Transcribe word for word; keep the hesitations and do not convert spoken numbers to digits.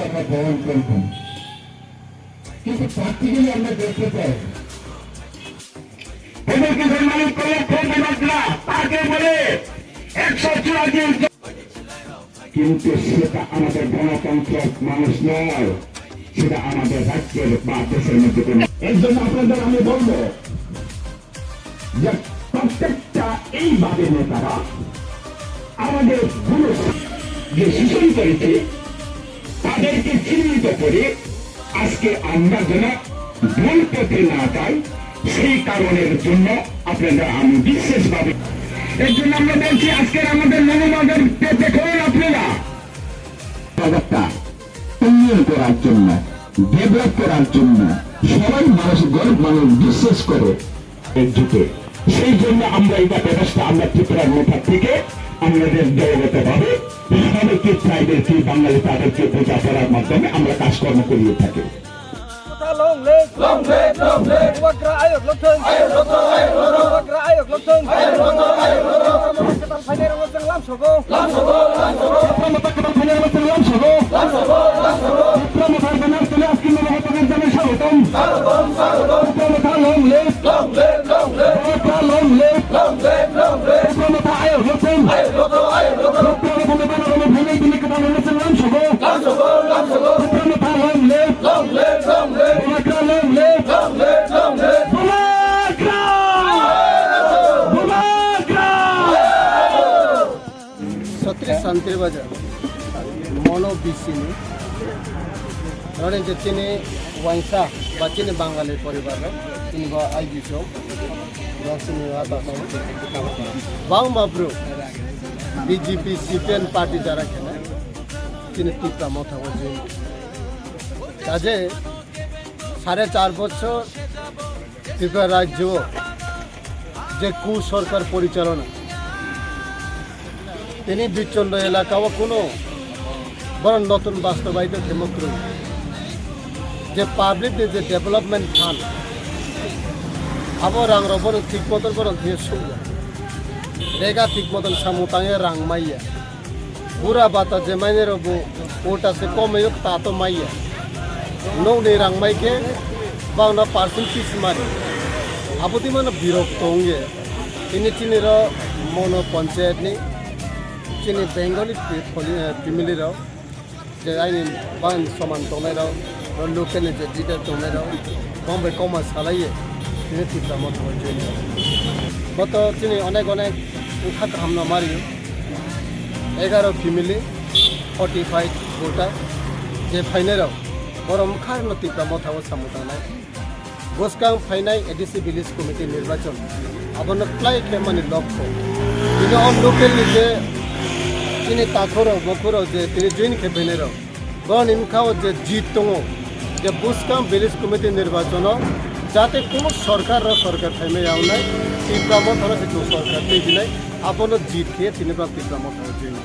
আমরা বহন করব, কিন্তু প্র্যাকটিক্যালি আমরা দেখতে পাই। এদের কি সম্মানিত কলেজ থেকে মাত্রা তাকে বলে একশো চুরাশি। কিন্তু সেটা আমাদের গণতন্ত্রের মানুষ নয়, সেটা আমাদের রাজ্যের বা দেশের মধ্যে কোনো। এর জন্য আপনাদের আমি বলবো, যে প্রত্যেকটা এইভাবে নেতারা আমাদের গুরু যে শোষণ করেছে, তাদেরকে চিহ্নিত করে আজকে আমরা যেন ভুল পথে না যাই, সেই কারণের জন্য আপনারা আমি বিশেষভাবে এর জন্য আমরা বলছি, আজকের আমাদের মনোমাদের দেখুন আপনারা। বাজারটা উন্নয়ন করার জন্য, ডেভেলপ করার জন্য সবাই মানুষ, গরিব মানুষ বিশ্বাস করে একজুটে। সেই জন্য আমরা এটা ব্যবস্থা আমরা ত্রিপুরার মাথা থেকে আমাদের দলগতভাবে সবাইকে ট্রাইবেল কি বাঙালি তাদেরকে বোঝাপড়ার মাধ্যমে আমরা কাজকর্ম করিয়ে থাকি। Long live! Long live! Long live! Bubagra ayok lokthung! Ayok lokthung! Ayok lokthung! Bubagra ayok lokthung! Ayok lokthung! Ayok lokthung! Kwtal phainairokno chwng lam sogo. Lam sogo, lam sogo. Tipra Motha kwtal phainairokno chwng lam sogo. Lam sogo, lam sogo. Tipra Motha banner tole aski mano hotagan janai swagotam. Swagotam, swagotam. Tipra Motha long live. Long live, long live. Bubagra long live. Long live, long live. Tipra Motha ayok lokthung. Ayok lokthung, ayok lokthung. Tipra Motha banner tole phainai tini kwtal rokno chwng lam sogo. Lam sogo, lam sogo. Tipra Motha long live. Long live, long live. Bubagra long live. Long live, long live. Bubagra! Bubagra! Sotri Santri Bazar, Mono B C ni, roni je chini waisa ba chini Bangali poribar rok, chini bo I B so, rok chini wata ko, bang ma bro, B J P C P M party jara kene, chini Tipra Motha o jin. Kaje, sare char bochor Tripura rajyo je ku sorkar porichalona, tini Bichondro elaka o kuno boron notun bastobaito khemo kwrwi. Je public ni je development fund, abo rang rok bono thik moton bono thwiyo sukya. Rega thik moton samung tangya rang maiya. Bura bata je mainai rok bo ulta se komai o ta to maiya. Nokni rang mai khe bangno percent fees mari. Abo twi mano birok tong ye. Tini chini ro Mono panchayat ni chini Bengali pe-, poli-, eh, family rok je aini bang soman tongnai rok, ro local ni je leader tongnai rok, bang bai koma salai ye. Tini Tipra Motha o join. Boto chini onek onek wngkha kaham no mari. Egaro family, forty five voter, je phainai rok, borom khar no Tipra Motha o samung tangnai. Bwskang phainai A D C Village Committee nirbachon, abono klai khe mani lokho. Bini o local ni je chini takhorok, bokhorok je tini join khe phainai rok, boroni wngkha o je jit tongo, je bwskang Village Committee nirbachono jate kuno sorkar rok sorkar phaimai ya wngnai, Tipra Motha rok se chwng sorkar twi dinai, abono jit khe tini bwrang Tipra Motha rok join.